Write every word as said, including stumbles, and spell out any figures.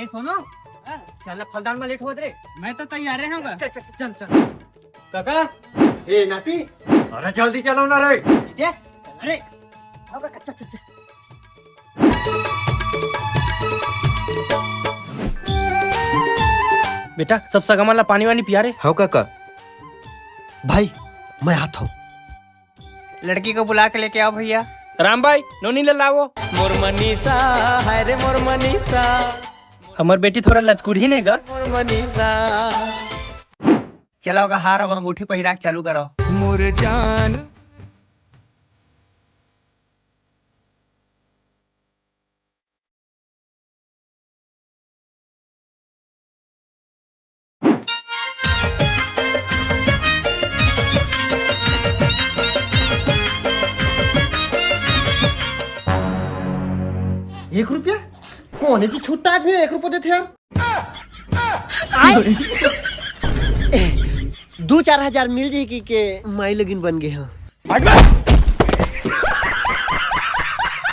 ए, सोनू, हाँ? चल ना, फलदान में लेट होवत रे। मैं तो तैयार रहूंगा। चल, चल, चल, चल, चल। काका, ए नाती, अरे जल्दी चलो ना रे। रितेश, चल रे। आओ काका, चल, चल, चल। बेटा, सब सगा मन ला पानी वानी पिया रे। हव काका। भाई, मैं आत हूँ। लड़की को बुला के लेके आओ भैया। राम भाई, नोनी ला लावो। मोर मनीषा, हाय रे मोर मनीषा। हमर बेटी थोड़ा लचकुरी ने गा। मोर मनीषा। चलाओ गा, हार अउ अंगूठी पहिरा के चालू करो। मोर जान। एक रुपया? कौन है कि छुट्टा आज भी एक रुपया देते यार? दू चार हजार मिल जाही कि के माई लगिन बन गे हाँ।